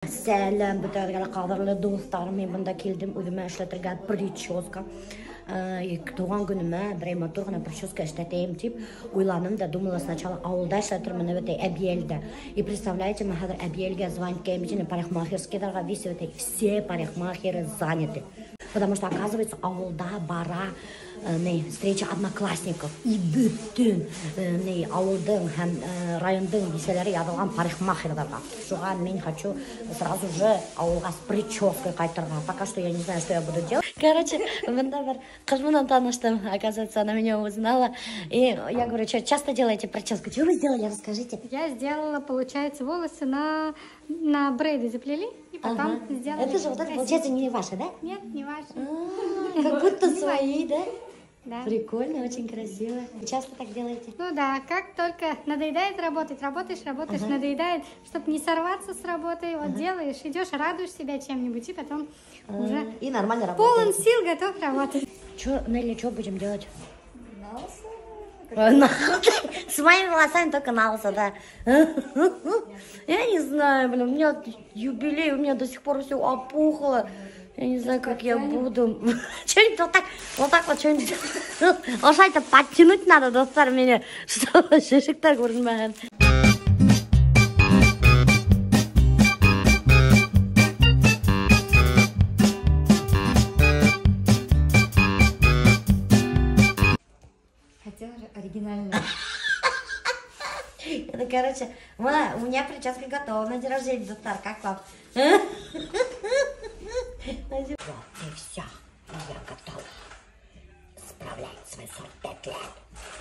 Сәләм, бөтәгеҙгә лә ҡәҙерле дуҫтар, мин бында килдем үҙемә эшләтергә прическа. Тыуған көнөмә берәй матур ғына прическа эшләтәйем тип уйланым да, думала сначала ауылда эшләтермен, бит Әбйәлдә. И представляете, мин хәҙер Әбйәлгә звонить итәм, парикмахерскийҙарға весь это, все парикмахеры заняты. Потому что, оказывается, ауылда бара встреча одноклассников. И бөтөн ауылдың һәм райондың бисәләре яҙылған парикмахерҙарға. Шуға мин хочу сразу же ауылға с прической ҡайтырға. Пока что я не знаю, что я буду делать. Короче, бында бер ҡыҙ менән таныштым. Оказывается, она меня узнала. И я говорю, что часто делаете прическу? Чего вы сделали? Расскажите. Я сделала, получается, волосы на брейды заплели. И потом сделали. Это же вот это, получается, не ваша, да? Нет, не ваша. Как будто свои, да? Да. Прикольно, очень красиво. Часто так делаете? Ну да, как только надоедает работать, работаешь, работаешь, надоедает, чтобы не сорваться с работы, вот делаешь, идешь, радуешь себя чем-нибудь, и потом уже и нормально работаешь. Полон сил, готов работать. Че, Нелли, что будем делать? На лысо. С моими волосами только на лысо, да. Я не знаю, блин, у меня юбилей, у меня до сих пор все опухло. Я не знаю, как я буду. Что-нибудь вот так вот что-нибудь. Ошайтып подтянуть надо, дуҫтар, меня, чтобы шешектәр күренмәһен. Хотела же оригинально. Это, короче, у меня прическа готова на день рождения, дуҫтар, как вам? Вот и все, я готова справлять свои 45 лет.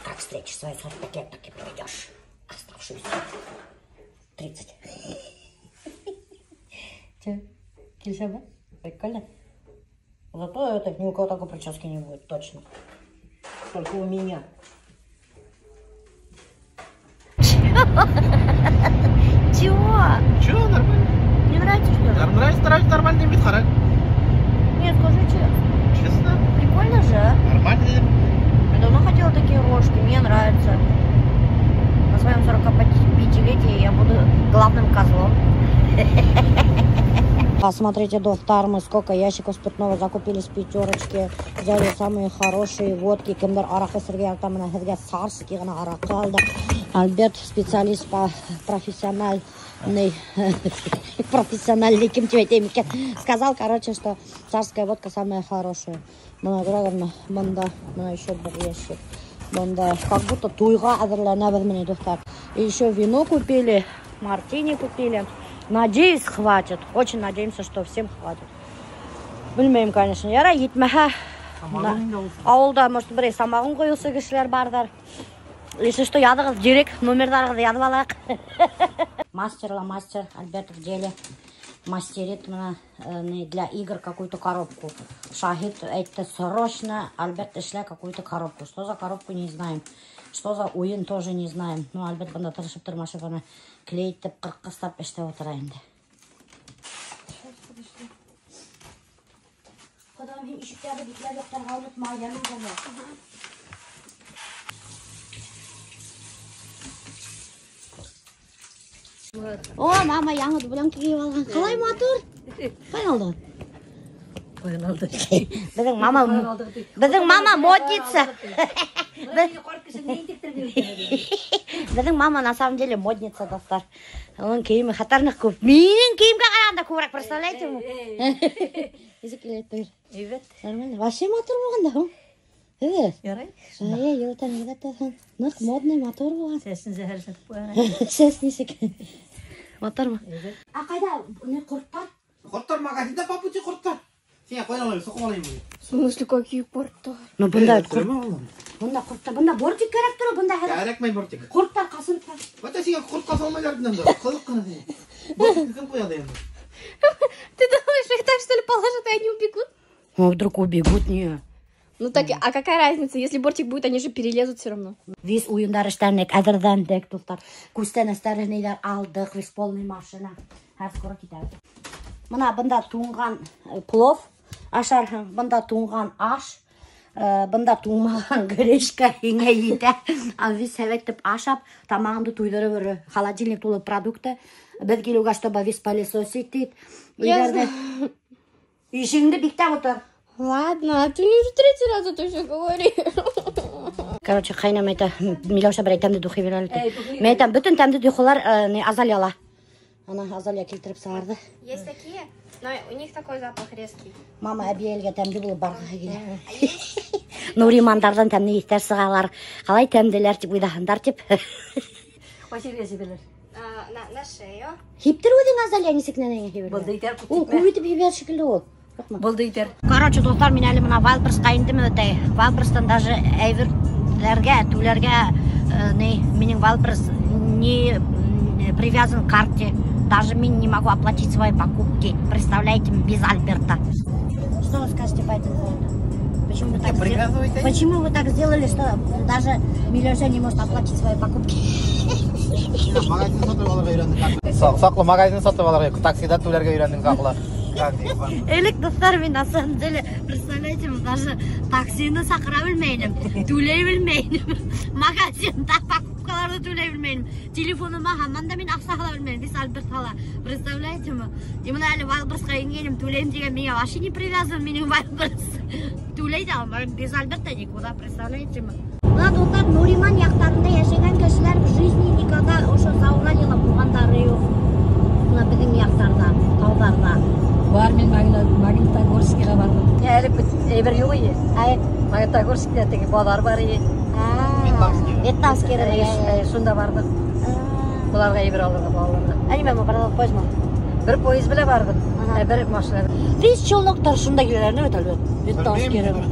Как встретишь свои 45 лет, так и проведешь оставшиеся 30. Че, килешә? Прикольно? Зато это ни у кого такой прически не будет, точно. Только у меня. Чего? Чего, нормально. Не нравится, что ли? Нравится, нравится, нормально, бит харак. Нет, скажи честно. Честно? Прикольно же, а? Нормально. Я давно хотела такие рожки, мне нравится. На своем 45-летии я буду главным козлом. Смотрите, дуҫтар, мы сколько ящиков спиртного закупили с пятерочки. Взяли самые хорошие водки. Кемдер араҡы эсергә ярата, бына һеҙгә царский ғына араҡы алдыҡ. Альберт специалист по профессиональный, профессиональный, кем тебе әйтәйем икән. Сказал, короче, что царская водка самая хорошая. Бына күрәгеҙме, бында, бына еще бер ящик. Бында, как будто туйға әҙерләнәбеҙ менә, дуҫтар. И еще вино купили, мартини купили. Надеюсь, хватит. Очень надеемся, что всем хватит. Белмәйем, конечно. Ярай, етмәһә. Ауылда, может, берәй самогон ҡойоусы кешеләр барҙыр. Если что, яҙығыҙ, директ номерҙарығыҙҙы яҙып алайыҡ. Мастер ла мастер, Альберт в деле. Мастерит бына для игр какую-то коробку. Шаһит әйтте, срочно, Альберт, эшлә какую-то коробку. Что за коробку, не знаем. Что за уйын, тоже не знаем. Ну, Альберт бында тырышып тырмашып, бына клейтеп, ҡырҡҡыслап эшләп ултыра инде. Ҡоҙам, һин ишектәрҙе бикләп йоҡларға онотма, йәме бына. О, мама яңы дубленка кейеп алған. Ҡалай матур. Ҡайҙан алдың? Ҡайҙан алды? Беҙҙең мама модница. Беҙҙең мама на самом деле модница, дуҫтар. Уның кейеме хәтәрнәк күп. Минең кейемгә ҡарағанда күберәк, представляете? Нисек килә түгел? Әйбәт. Нормально. Вообще матур булған да һуң. Әйе. Ярай. Әйе, йылытан әйбәт булған. Ныҡ модный, матур булған. Сәсен зәһәр сатып ҡуйған. Сәс нисек? Матурмы? А ҡайҙа ни ҡорттар? Ҡорттар магазинда по пути ҡорттар. Һиңә ҡайҙан алайым, соҡоп алайым. В смысле, какие ҡорттар? Ну, бында ҡорт. Бында ҡорттар, бында бортик кәрәк тора, бында хәҙер. Кәрәкмәй бортик. Ҡорттар ҡасан тора? Бата һиңә ҡортҡа салмайлар бит инде. Ҡыҙыҡ ҡына һиңә. Бортикты кем ҡуяды инде? Ты думаешь, их так что ли положат, и они убегут? Ну, вдруг убегут, не. Ну так, а какая разница, если бортик будет, они же перелезут все равно. Весь уйындар эшләнек, әҙерләндек, дуҫтар. Күстәнәстәр ниҙәр алдыҡ, весь полный машина. Хәҙер скоро китәбеҙ. Бына бында туңған плов ашарһың, бында туңған аш, бында туңмаған гречка һиңә етә. А весь һәбәктеп ашап, тамағыңды туйҙырып йөрө. Холодильник тулы продукты. Беҙ килеүгә, чтобы весь пылесосить ит. Өйҙәрҙе. Ишегеңде биктәп ултыр. Ладно, а ты мне уже третий раз это все говоришь. Короче, ҡәйнәм әйтә, Миләүшә берәй тәмле духи бир әле. Мин әйтәм, бөтөн тәмле духилар не Азалияла. Ана Азалия килтереп сығарҙы. Есть такие, но у них такой запах резкий. Мама әбейелгә тәмле булып барғыһы килә. Нуримандарҙан тәмле еҫтәр сығалар. Ҡалай тәмлеләр тип уйлаһындар тип. Һибәләр. На шею. Һиптер үҙең, Азалия, нисек нәнәңә һибергә? Булды итәр, күп Ул итмә. күп итеп һибәр шикелле ул. Юҡмы? Булды итәр. Короче, дуҫтар, мин әле бына Вайлдберрисҡа индем үтәй. Вайлдберристан даже әйберҙәргә, түләргә, не, минең Вайлдберрис не привязан к карте. Даже мин не могу оплатить свои покупки. Представляете, без Альберта. Что вы скажете по этому поводу? Почему вы так Не, привязывайте. Почему вы так сделали, что даже Миләүшә не может оплатить свои покупки? Магазин сатып алырға өйрәндең. Саҡлы магазин сатып алырға, таксида түләргә өйрәндең саҡлы. Элек, дуҫтар, мин на самом деле, представляете, даже таксины саҡыра белмәйем, түләй белмәйем, магазинда покупкаларҙы түләй белмәйем, телефоныма һаман да мин аҡса һала белмәйем, весь Альберт һала, представляете мы? И бына әле Вайлдберрисҡа ингәнем, түләйем тигән, миңә вообще не привязан минең Вайлдберрис. Түләй ҙә алмайым, без Альберта никуда, представляете мы? Бына, дуҫтар, Нуриман яҡтарында йәшәгән кешеләр в жизни никогда ошо Зауральела булғандары юҡ. Бына беҙҙең яҡтарҙа, тауҙарҙа. Бар, мин Магнитогорскиға барҙым. Әле бит әйбер юҡ ине. Әй. Магнитогорскиҙа теге баҙар бар ине. Вьетнамский. Вьетнамский рынок, Әй, шунда барҙыҡ. Уларға әйбер алырға, балаларға. Ә нимә, барҙыҡ поезд мы? Бер поезд белән барҙым, Ага. ә бер машина. Весь челноктар шунда киләләр, не бит, Альберт? Вьетнамский рынок.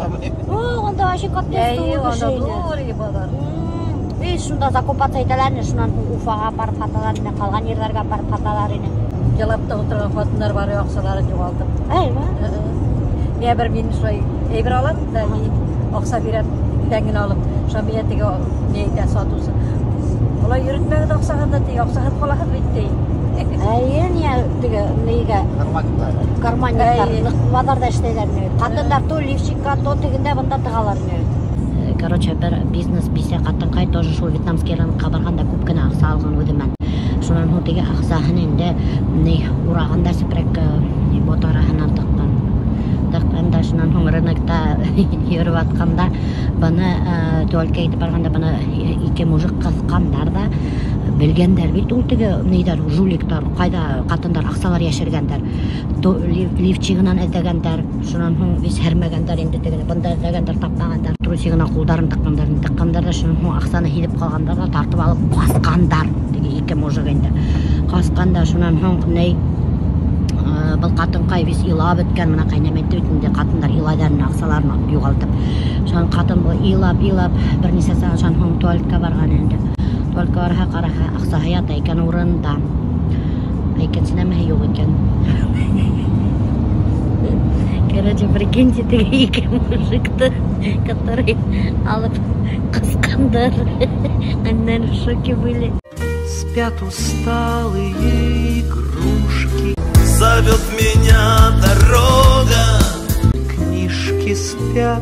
О, унда вообще капец Әй, тулы анда кеше ине. ҙур ине баҙар. Весь шунда закупаться итәләр ине, шунан һуң Уфаға барып һаталар ине, ҡалған ерҙәргә барып һаталар ине. Ялап та ултырған ҡатындар бар, аҡсаларын юғалтып. Әй, ва? Миңә бер мин шулай әйбер алам да, мин аҡса бирәм, тиҙҙән генә алып. Шунан миңә теге ни әйтә сатыусы. Улай йөрөтмәгеҙ аҡсағыҙҙы, ти, аҡсаһыҙ ҡалаһыҙ бит, ти. Әйе, ни теге нигә Карманниктар. карманниктар, Әйе. ныҡ баҙарҙа эшләйҙәр ни. Ҡатындар то лифчикка, то тегендә бында тығалар ни. Короче, бер бизнес бисә ҡатынҡай тоже шул вьетнамский рынокҡа барғанда күп кенә аҡса алған үҙе менән. Шунан һуң теге аҡсаһын инде ни урағанда сепрәк ни бот араһынан тыҡҡан. Тыҡҡан да шунан һуң рынокта йөрөп атҡанда быны туалетка китеп барғанда быны ике мужик ҡыҫҡандар ҙа белгәндәр бит ул теге ниҙәр, жуликтар, ҡайҙа ҡатындар аҡсалар йәшергәндәр. Лифчигынан эҙләгәндәр, шунан һуң весь һәрмәгәндәр инде тегене, бында эҙләгәндәр, тапмағандар. Трусигына ҡулдарын тыҡҡандар, тыҡҡандар ҙа шунан һуң аҡсаны һиҙеп ҡалғандар ҙа тартып алып ҡасҡандар. Теге ике мужик инде. Ҡасҡан да шунан һуң ни был ҡатынҡай весь илап бөткән, бына ҡәйнәм әйтте бит инде, ҡатындар илайҙар инде аҡсаларын юғалтып. Шунан ҡатын был илап, илап бер нисә сәғәт шунан һуң туалетка барған инде. Туалетка барһа, ҡараһа, аҡсаһы ята икән урында. Икенсе нәмәһе юҡ икән. Короче, прикиньте, теге ике мужикты, который алып ҡасҡандар. Они, наверное, в шоке были. Спят усталые игрушки. Зовет меня дорога. Книжки спят.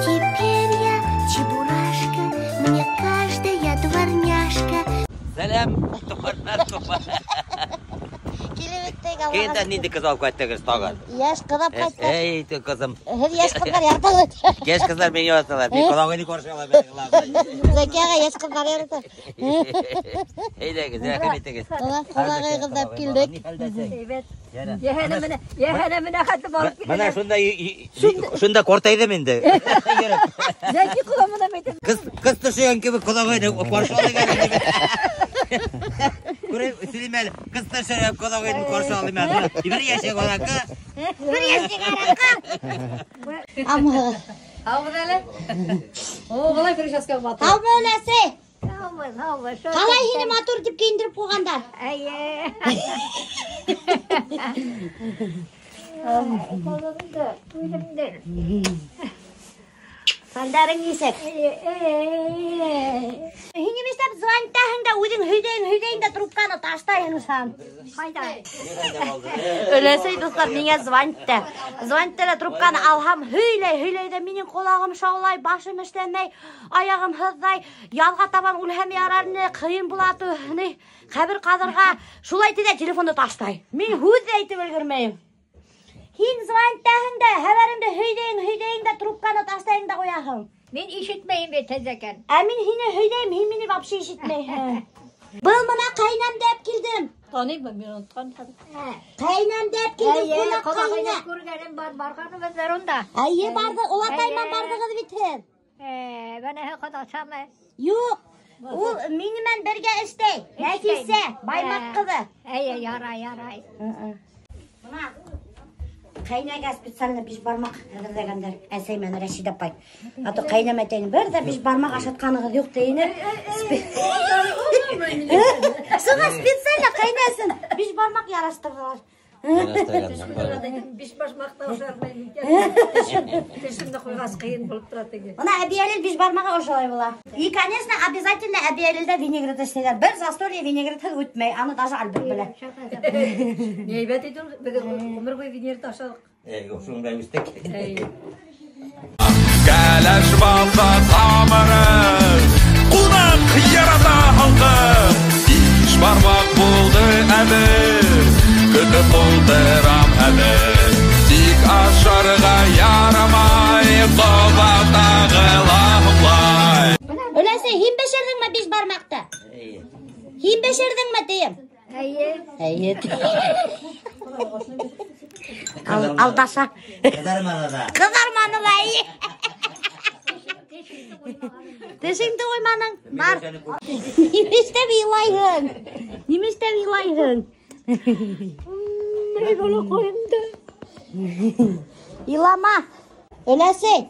Теперь я чебурашка, мне каждая дворняжка. Сәләм, туғандар, туған. Килеп еттек, Аллаға Кейендә шөкөр. ниндәй ҡыҙ алып ҡайттығыҙ тағын? Йәш ҡыҙ алып ҡайттыҡ. Эй, ҡыҙым. Һеҙ йәш ҡыҙҙар яраталар. Йәш ҡыҙҙар мине яраталар. Мин ҡоҙағыйҙы ҡаршы алам, мине главный. Зәки ағай йәш ҡыҙҙар ярата. Әйҙәгеҙ, рәхим итегеҙ. Ҡоҙағыйығыҙ алып килдек. Ни хәлдәсең? Әйбәт. Йәнә. Йәһәнә менә хәтле барып Бына киләләр. шунда шунда ҡартайҙым инде. Йөрөп. Зәки ҡоҙа менән әйтәм. Ҡыҙ төшөгән кеүек ҡоҙағыйҙы ҡаршы алайыҡ әле. Күрәм, һөйләйем әле. Ҡыҙ төшөгән ҡоҙағыйҙы ҡаршы алайым әле. Бер йәшәк араҡы. Бер йәшәк араҡы. Амығыҙ. Һаумыҙ әле. О, былай прическа матур. Һаумы, өләсәй? Һаумы, һаумы. Ҡалай һине матур тип кейендереп ҡуйғандар? Эйе. Ҡулымды, үҙемде. Хәлдәрең нисек? Һин нимә эшләп звонитаһың да, үҙең һөйҙәйең дә трубканы ташлайһың сан. Ҡайҙа? Өләсәй, дуҫтар, миңә звонит. Звонит та трубканы алһам, һөйләй ҙә минең ҡолағым шаулай, башым эшләмәй, аяғым һыҙлай, яҙға табан үлһәм ярар ине, ҡыйын була, ни, ҡәбер ҡаҙырға. Шулай ти ҙә телефонды ташлай. Мин һүҙ ҙә әйтеп өлгөрмәйем. Һин звонитаһың да, хәбәремде һөйҙәйең дә трубканы ташлайың да ҡуяһың. Мин ишетмәйем бит һеҙҙекен. Ә мин һине һөйҙәйем, һин мине вообще ишетмәйһең. Был мына ҡәйнәмде әп килдем. Таныймы, мин онотҡан. Ҡәйнәмде әп килдем, ҡунаҡҡа һиңә. Күргәнем бар, барғаныбыҙ бар унда. Эйе, барҙы, олатайман барҙығыҙ бит һеҙ. Быныһы ҡоҙасамы? Юҡ, ул минең менән бергә эшләй. Нәфисә, Баймаҡ ҡыҙы. Эйе, ярай, ярай. Бына ҡәйнәгә специально бишбармаҡ әҙерләгәндәр, әсәй менән Рәшид апай. А то ҡәйнәм әйтәйен, бер ҙә бишбармаҡ ашатҡанығыҙ юҡ тейенер. Шуға специально ҡәйнәсен бишбармаҡ яраштырҙылар. Бишбармаҡта ашармайым икән. Тешемде ҡуйғас ҡыйын булып тора теге. Бына Әбйәлил бишбармағы ошолай була. И, конечно, обязательно Әбйәлилдә винегрет эшләйҙәр. Бер застолье винегретһеҙ үтмәй, аны даже Альберт белә. Ни әйбәт итә ул, беҙ ғүмер буйы винегрет ашаныҡ. Шунда үҫтек. Кәләш баҙа тамыры, ҡунаҡ ярата халҡы. Бишбармаҡ булды әҙер, көтөп ултырам хәҙер. Тик ашарға ярамай, ҡоҙа тағы ла һуҡлай. Өләсәй, һин бешерҙеңме бишбармаҡты? Һин бешерҙеңме, тием? Эйе. Эйе. Алдаша. Ҡыҙарманы ла. Ҡыҙарманы ла, эйе. Тешеңде ҡуйманың. Бар. Нимә эшләп илайһың? Нимә эшләп илайһың? Эй, балаҡайымды. Илама. Өләсәй,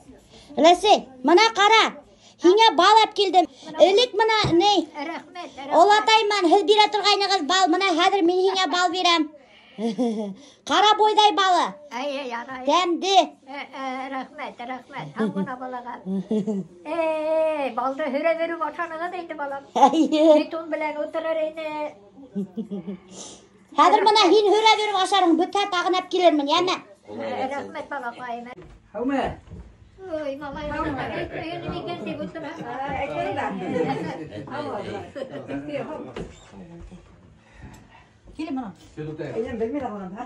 өләсәй, мына ҡара. Һиңә бал әп килдем. Элек мына ни? Рәхмәт, рәхмәт. Олатайман, һеҙ бирә торғайнығыҙ бал. Мына хәҙер мин һиңә бал бирәм. Ҡара бойҙай балы. Эйе, ярай. Тәмде. Рәхмәт, рәхмәт. Һау ғына балаға. Эй, балды һөрә биреп ашанығыҙ инде, балам. Эйе. Битун белән ултырыр ине. Хәҙер мына һин һөрә биреп ашарһың, бөтһә тағын әп килермен, йәме? Рәхмәт, балаҡайым. Һаумы? Ой, малай, әйтмәгән икән тип ултыра. Киле мына. Әйҙәм белмәй ҙә ҡалған, һа?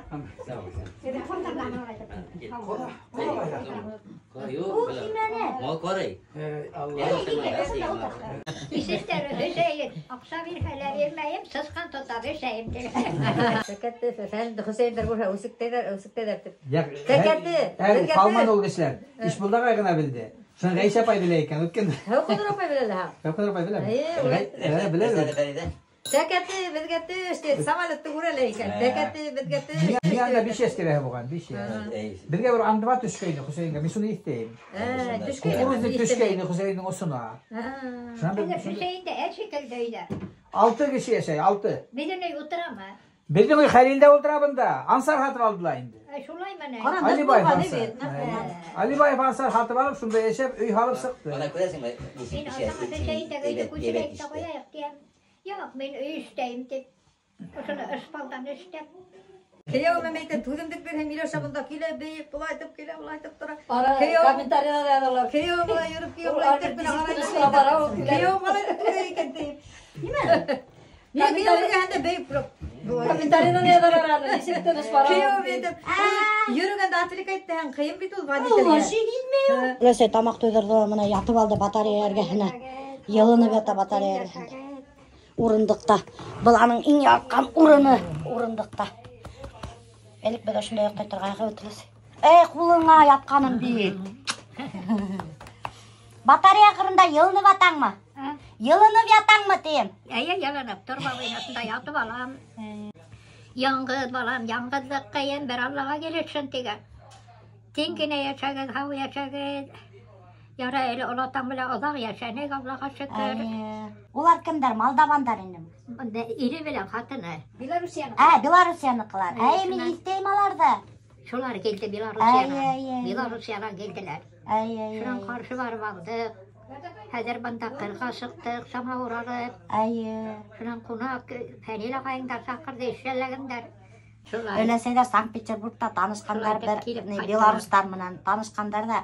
Ул кимәне. Мал ҡарай. Ишектәр Хөсәйен, аҡса бирһә лә бирмәйем, сысҡан тота бирсәйем тип. Тәкәтте, фән Хөсәйендәр булһа, үсектәйҙәр, үсектәйҙәр тип. Тәкәтте, Ҡалманы ул кешеләр. Ишбулдаға ғына белде. Шуны Ғәйшә апай белә икән, үткән. Һәүҡәҙер апай белә лә. Һәүҡәҙер апай беләме? Эйе, Белә. Тәкәте беҙгә төш, тип самолетты күрә лә икән. Тәкәте беҙгә төш. Миңә анда 5 йәш кәрәге булған, 5 йәш. Беҙгә бер андыба төшкәйне Хөсәйенгә, мин шуны иҫтәйем. Төшкәйне. Кукурузник төшкәйне Хөсәйендең осона. Шунан бер Хөсәйен дә әр шикелле өйҙә. 6 кеше йәшәй, 6. Беҙҙең өй ултырамы? Беҙҙең өй Хәлилдә ултыра бында. Ансар һатып алдылар инде. Шулай менән. Алибаев Ансар. Алибаев Ансар һатып алып, шунда йәшәп, өй һалып сыҡты. Бына күрәсеңме? Мин атама Хөсәйендә өйҙө күсерәйек тә ҡуяйыҡ тием. Юҡ, мин өй эштәйем тип. Ошоно ышпалдан эштәп. Кейәүемә әйтәм, түҙемлек бирһәм, Миләүшә бында килә, бейеп, былай итеп килә, былай итеп тора. Комментарийҙа яҙалар. Кейәүем былай йөрөп, кейәүем былай итеп кенә ҡарай. Кейәүем былай түгел икән тип. Нимә? Мин кейәүем эргәһендә бейеп тороп. Комментарийҙа яҙалар аны, нисек тыныс бара. Кейәүем әйтеп, йөрөгәндә отвлекать итһәң, ҡыйын бит ул водителгә. Өләсәй тамаҡ туйҙырҙы, мына ятып алды батарея эргәһенә. Йылынып ята батарея эргәһендә. Урындыҡта. Был аның иң яратҡан урыны, урындыҡта. Элек беҙ ошонда йоҡлай торғайныҡ, Өләсәй. Эй, ҡулыңа ятҡаным бит. Батарея ҡырында йылынып ятаңмы? Йылынып ятаңмы тием? Эйе, йылынып торба буйынасында ятып алам. Яңғыҙ балам, яңғыҙлыҡ ҡыйын, бер Аллаға килешһен тигән. Тиң генә йәшәгеҙ, һау йәшәгеҙ. Ярай әле олатаң белән оҙаҡ йәшәнек, Аллаға шөкөр. Улар кемдәр? Молдавандар инде. Бында ире белән ҡатыны. Белоруссияныҡы. Белоруссияныҡылар. Әй, мин иҫтәйем аларҙы. Шулар килде Белоруссиянан. Әй, әй, әй. Белоруссиянан килделәр. Эйе. Шунан ҡаршы барып алдыҡ. Хәҙер бында ҡырға сыҡтыҡ, самауыр алып. Эйе. Шунан ҡунаҡ Фәнил ағайыңдар саҡырҙы, эшләгәндәр. Шулай. Өләсәйҙәр Санкт-Петербургта танышҡандар, Шулай бер килеп ни, ҡайттылар. белорустар менән танышҡандар ҙа,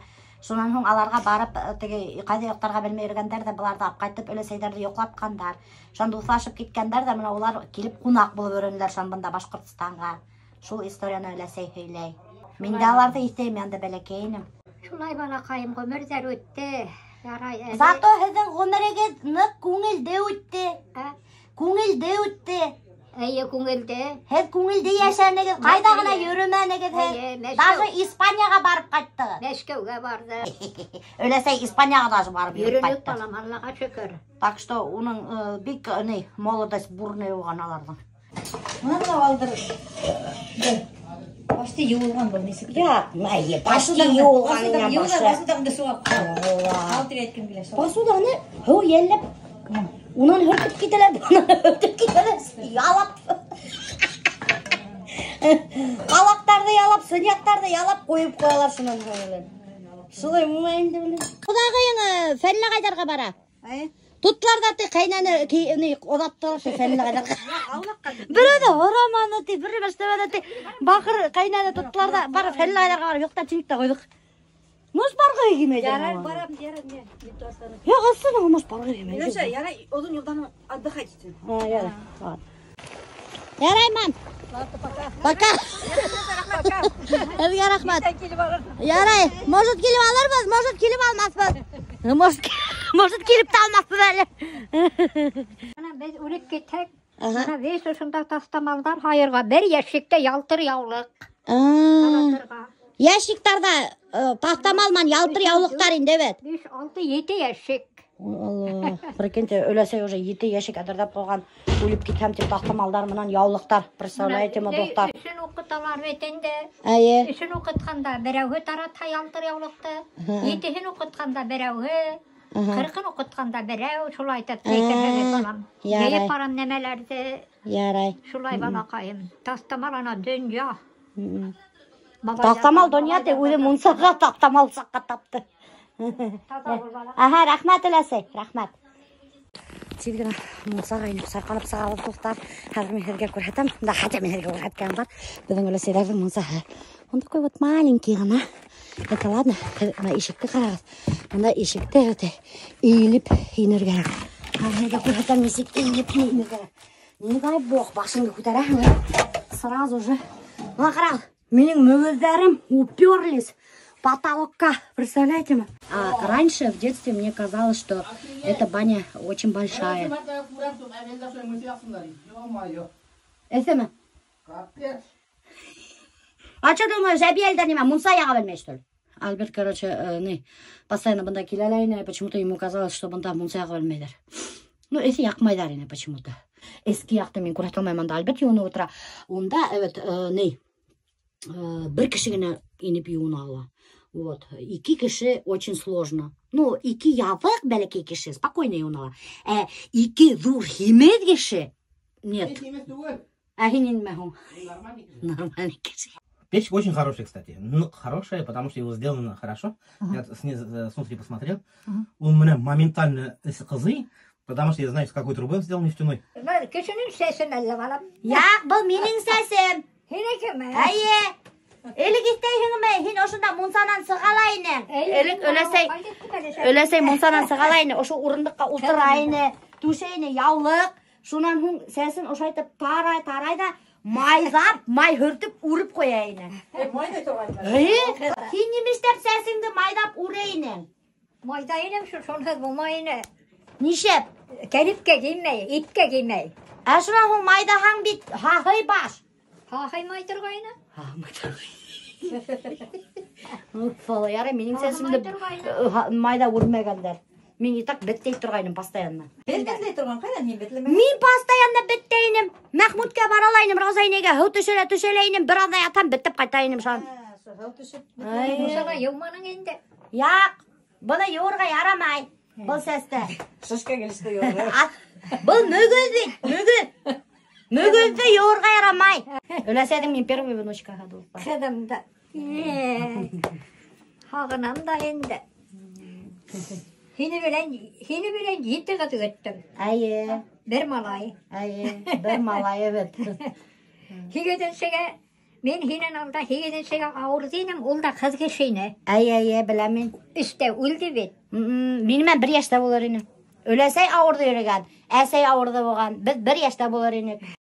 шунан һуң аларға барып, теге ҡайҙа йоҡларға белмәй йөрөгәндәр ҙә, быларҙы алып ҡайтып өләсәйҙәрҙе йоҡлатҡандар. Шунан дуҫлашып киткәндәр ҙә, бына улар килеп ҡунаҡ булып йөрөнөләр шунан бында Башҡортостанға. Шул историяны өләсәй һөйләй. Мин дә аларҙы иҫләйем, янда бәләкәй инем. Шулай, балаҡайым, ғүмерҙәр үтте. Ярай әле. Зато һеҙҙең ғүмерегеҙ ныҡ күңелде үтте. Ә? Күңелде үтте. Эйе, күңелде. Һеҙ күңелде йәшәнегеҙ, ҡайҙа ғына йөрөмәнегеҙ һеҙ. Эйе, Мәскәү. Даже Испанияға барып ҡайттығыҙ. Мәскәүгә барҙы. Өләсәй Испанияға даже барып йөрөп Йөрөнөк, ҡайтты. балам, Аллаға шөкөр. Так что уның бик ни, молодость бурный булған аларҙың. Бына бына алдыр. Почти йыуылған был нисек. Юҡ, эйе, почти йыуылған инә башы. Посудаңды һыуға ҡал. Ал тип әйткем килә. Посуданы һыу йәлләп, унан һөртөп китәләр, бынан һөртөп китәләр, ялап. Ҡалаҡтарҙы ялап, сыныяҡтарҙы ялап ҡуйып ҡуялар шунан һуң. Шулай булмай инде беләм. Ҡоҙағыйың Фәнил ағайҙарға бара. Әйе. Тоттолар ҙа ти ҡәйнәне, ни, оҙаттылар ти Фәнил ағайҙарға. Берәү ҙә һораманы ти, бер нәмә эшләмәне ти. Баҡыр ҡәйнәне тоттолар ҙа, барып Фәнил ағайҙарға барып йоҡтап тинек тә ҡуйҙыҡ. Муж барғы килмәй. Ярар, барам, ярар, не, не то останусь. Юҡ, ысын, муж барғы килмәй. Леша, ярай, оҙон юлдан отдыхать итһен. А, ярай. Ладно. Ярай, мам. Ладно, пока. Пока. Пока. Һеҙгә рәхмәт. Иртән килеп алырбыҙ. Ярай, может килеп алырбыҙ, может килеп алмаҫбыҙ. Может, может килеп тә алмаҫбыҙ әле. Бына беҙ үлеп китһәк, Ага. бына беҙ ошонда таҫтамалдар һайырға бер йәшиктә ялтыр яулыҡ. Таратырға. Ящиктарҙа таҫтамал менән ялтыр яулыҡтар инде бит. Биш, алты, ете ящик. Ой, Алла. Прикиньте, өләсәй уже ете ящик әҙерләп ҡуйған, үлеп китһәм тип таҫтамалдар менән яулыҡтар. Представляете, Бына дуҫтар? Өсөн уҡыталар бит инде. Эйе. Өсөн уҡытҡанда берәүһе таратһа ялтыр яулыҡты, Ага. етеһен уҡытҡанда берәүһе, Ага. ҡырҡын уҡытҡанда берәү, шулай итеп әйтерһегеҙ, балам. Ярай. Йыйып барам нәмәләрҙе. Ярай. Шулай, балаҡайым. Таҫтамал ана донъя. Бабайҙар Таҫтамал донъя тип үҙе мунсаға таҫтамал саҡҡа тапты. Таҙа бул, бала. Аһа, рәхмәт, өләсәй, рәхмәт. Тиҙ генә мунсаға инеп сайҡалып сығабыҙ, дуҫтар. Хәҙер мин һеҙгә күрһәтәм. Да, хәтә мин һеҙгә күрһәткән бар. Беҙҙең өләсәйҙәрҙең мунсаһы. Он такой вот маленький ғына. Это ладно, һеҙ бына ишекте ҡарағыҙ. Бында ишекте үтә эйелеп инергә кәрәк. Хәҙер һеҙгә күрһәтәм, нисек эйелеп инергә кәрәк. Не дай бог, башыңды күтәрәһең, сразу же. Бына ҡарағыҙ, минең мөгөҙҙәрем уперлись потолокка, представляете ме? А раньше в детстве мне казалось, что эта баня очень большая. Эҫеме? А что думаешь, әбейәлдәр нимә, мунса яға белмәй, что ли? Альберт, не, постоянно бында килә лә ине, почему-то ему казалось, что бында мунса яға белмәйҙәр. Ну, эҫе яҡмайҙар ине почему-то. Эске яҡты мин күрһәтә алмайым, анда Альберт йыуынып ултыра. Унда, evet, не, бер кеше генә инеп йыуына ала. Вот. Ике кеше очень сложно. Ну, ике ябыҡ бәләкәй кеше спокойно йыуына ала. Ә ике ҙур һимеҙ кеше нет. Мин һимеҙ түгел. Ә һин нимә һуң? Мин нормальный кеше. Нормальный кеше. Печка очень хорошая, кстати. Ну, хорошая, потому что его сделано хорошо. Ага. Я снутри посмотрел. Ага. Он у меня моментально кызый, потому что я знаю, с какой трубы он сделан нефтяной. Бына кешенең сәсен әллә, балам? Яҡ, был минең сәсем. Һинекеме? Эйе. Элек иҫтәйһеңме? Һин ошонда мунсанан сыға ла инең. Эйе, Элек мин ҡайҙа иттем әле сәсем? өләсәй мунсанан сыға ла ине, ошо урындыҡҡа ултыра ине, түшәй ине яулыҡ. Шунан һуң сәсен ошайтып тарай, тарай ҙа майҙап, май һөртөп үреп ҡуя ине. Май ҙа торғайны. Эйе, һин нимә эшләп сәсеңде майҙап үрә инең? Майҙа инем шул, шунһыҙ булмай ине. Нишләп? Кәлипкә кеймәй, ипкә кеймәй. Ә шунан һуң майҙаһаң бит һаһый баш. Һаһыймай торғайны. Һаһымай торғайны. Уф, ярай, минең Һаһымай сәсемде торғайны. майҙа үрмәгәндәр. Мин и так беттәй торғайным постоянно. Беҙ бетләй торған, ҡайҙан һин бетләмәгән? Мин постоянно беттәй инем. Мәхмүткә бара ла инем, Рауза инәйгә һыу төшөрә, төшөрә инем, бер аҙна ятам, беттәп ҡайта инем шунан. Һыу төшөп Ай. Мунсала йыуманың инде. Яҡ, быны йыуырға ярамай. Был сәсте. Шишкә килеште йыуырға. Был мөгөҙ бит, мөгөҙ. Мөгөҙҙө йыуырға ярамай. Өләсәйҙең мин первый внучкаһы, дуҫтар. Ҡыҙым да. Һағынам да инде. Һине белән ете ҡыҙ көттөм. Әйе. Бер малай. Әйе, бер малай бит. Һигеҙенсегә, мин һинән алда һигеҙенсегә ауырҙы инем, ул да ҡыҙ кеше ине. Әйе, әйе, беләм мин. Өстә үлде бит. Минең менән бер йәштә булыр ине. Өләсәй ауырҙы йөрөгән, әсәй ауырҙы булған. Беҙ бер йәштә булыр инек.